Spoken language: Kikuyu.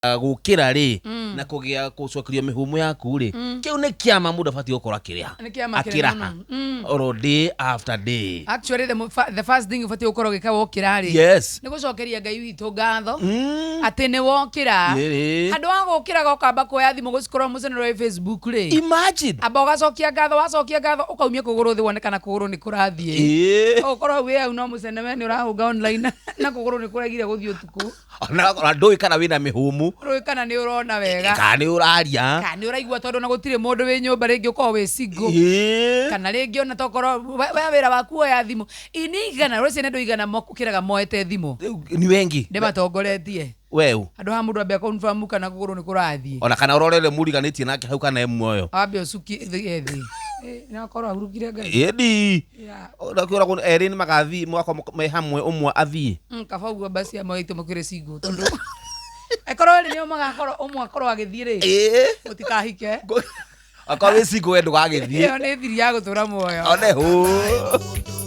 Gũkĩra rĩ na kũgĩa gũcokerio mĩhũmũ yaku rĩ, kĩu nĩ kĩama mũndũ abatiĩ gũkorwo akĩrĩha. Nĩ kĩama kĩnene akĩraha mũno. Oro day after day. Actually, the first thing ũbatiĩ gũkorwo ũgĩka wokĩra rĩ, nĩ gũcokeria Ngai witũ ngatho atĩ nĩ wokĩra. Handũ wa gũkĩraga ũkamba kuoya thimũ gũcikorwo mũcenero wĩ Facebook rĩ, Imagine. Amba ũgacokia ngatho, wacokia ngatho ũkaumia kũgũrũ thĩ wone kana kũgũrũ nĩ kũrathiĩ. Ũkorwo wĩ hau no mũcene we nĩ ũrahũnga online na kũgũrũ nĩ kũregire gũthiĩ ũtukũ. Ona ndũĩ kana wĩna mĩhũmũ. Ndũĩ kana nĩ ũrona wega. Kana nĩ ũraria. Kana nĩ ũraigua, tondũ ona gũtirĩ mũndũ wĩ nyũmba, rĩngĩ ũkorwo wĩ single. Kana rĩngĩ ona tokorwo we wĩra waku woya thimũ. Ĩ nĩ igana rwĩ ciana andũ igana mokĩraga moete thimũ. Rĩu ni wengi. Ndĩmatongoretie. Weũ. Handũ ha mũndũ ambe confirm kana kũgũrũ nĩ kũrathiĩ. Ona kana ũrorere mũriganĩtie nake hau kana e muoyo. Ambe ũcukie thĩ thĩ. Na akorwo ahurũkire Ngai. Ĩni. Ũrakwĩragwo erĩ nĩ magathiĩ mũgakorwo me hamwe ũmwe athiĩ. Kaba ũguo basi amwe aitũ makĩrĩ single, tondũ akorwo erĩ nĩo magakorwo ũmwe akorwo agĩthiĩ rĩ, mũtikahike. Akorwo wĩ single we ndũgagĩthiĩ. Ĩyo nĩ thiri ya gũtũra muoyo. One hũ.